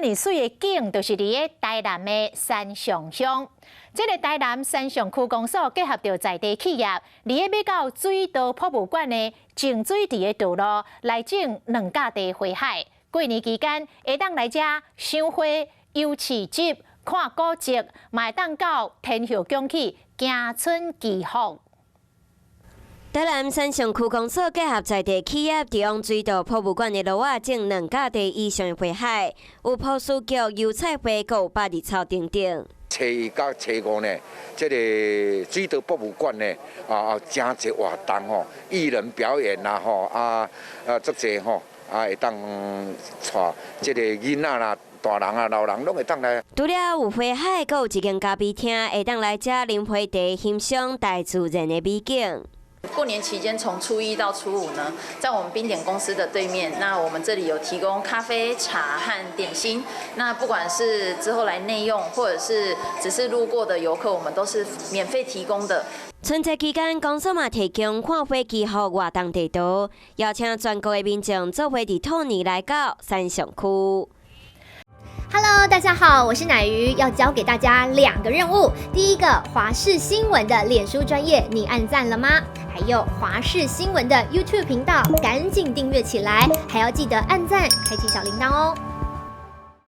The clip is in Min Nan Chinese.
爾媠的景，就是佇咧台南的山上鄉。這个台南山上區公所結合著在地企業，佇咧欲到水道博物館的淨水池的道路來種兩甲地花海。過年期間會當來遮賞花、遊市集、看古蹟，嘛會當到天后宮去行春祈福。台南山上區公所結合在地企業，佇往水道博物館的路仔種兩甲地以上的花海，有波斯菊、油菜花，閣有百日草等等。初一佮初五呢，這个水道博物館呢，誠濟活動吼，藝人表演啦吼，足濟吼，會當帶這个囡仔啦、大人啊、老人攏會當來。除了有花海，閣有一間咖啡廳，會當來遮啉花茶，欣賞大自然的美景。過年期間，從初一到初五呢，在我們冰點公司的對面，那我們這裡有提供咖啡、茶和點心。那不管是之後來內用，或者是只是路過的遊客，我們都是免費提供的。春節期間，公所嘛提供看花祈福活動地圖，邀請全國的民眾做伙佇兔年來到山上區。 Hello，大家好，我是乃瑜，要交給大家兩個任務。第一個，華視新聞的臉書專頁，你按讚了嗎？還有華視新聞的 YouTube 頻道，趕緊訂閱起來，還要記得按讚，開啟小鈴鐺哦。